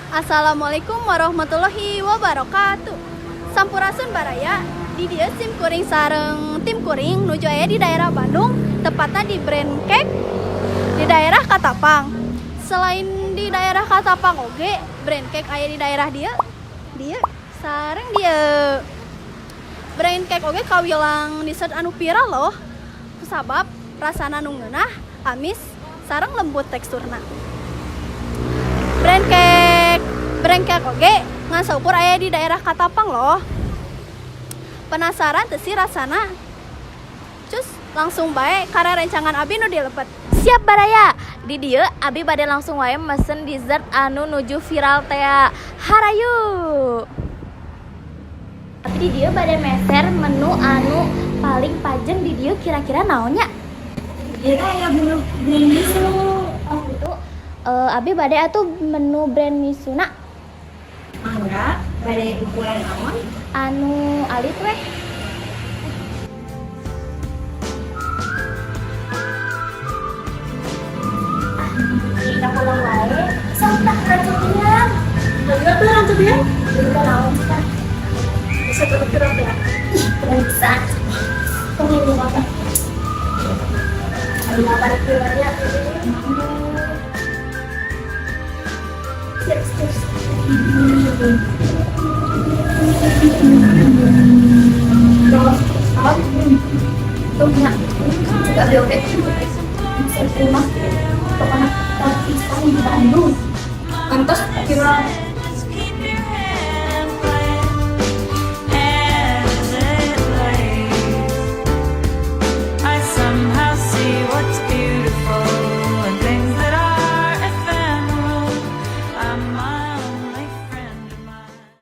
Assalamualaikum warahmatullahi wabarakatuh. Sampurasun, baraya. Di dieu sim kuring sareng tim kuring nuju aya di daerah Bandung, tepatnya di Brand Cake di daerah Katapang. Selain di daerah Katapang oge, Brand Cake aya di daerah dieu, dieu, sareng dieu. Brand Cake oge kawilang dessert anu viral loh. Sabab rasana nu ngeunah, amis, sareng lembut teksturna. Brand Cake oge ngan saukur aya di daerah Katapang loh. Penasaran teu sih rasana? Cus, langsung bae ka rencangan abi nu di lebet. Siap, baraya. Di dieu abi bade langsung wae mesen dessert anu nuju viral tea. Harayu. Abi di dieu bade meser menu anu paling pajeng di dieu, kira-kira naon nya? Iya, kayak menu brand. Oh gitu. Eh, abi bade atuh menu brand misuna. Mangga, bade ukuran naon? Anu alit weh. Ah, kita pulang wae. Sok tah rancutian. Mangga tuh rancutian. Udah naon sih tah? Bisa terus ya. Ih, keren pisan. Tunggu ini apa? Aduh, apa keluarnya? Terus terus. Terus, Tuh nya. Juga abi oke. Bisa terima. Pokoknya tapi di Bandung. Pantas viral.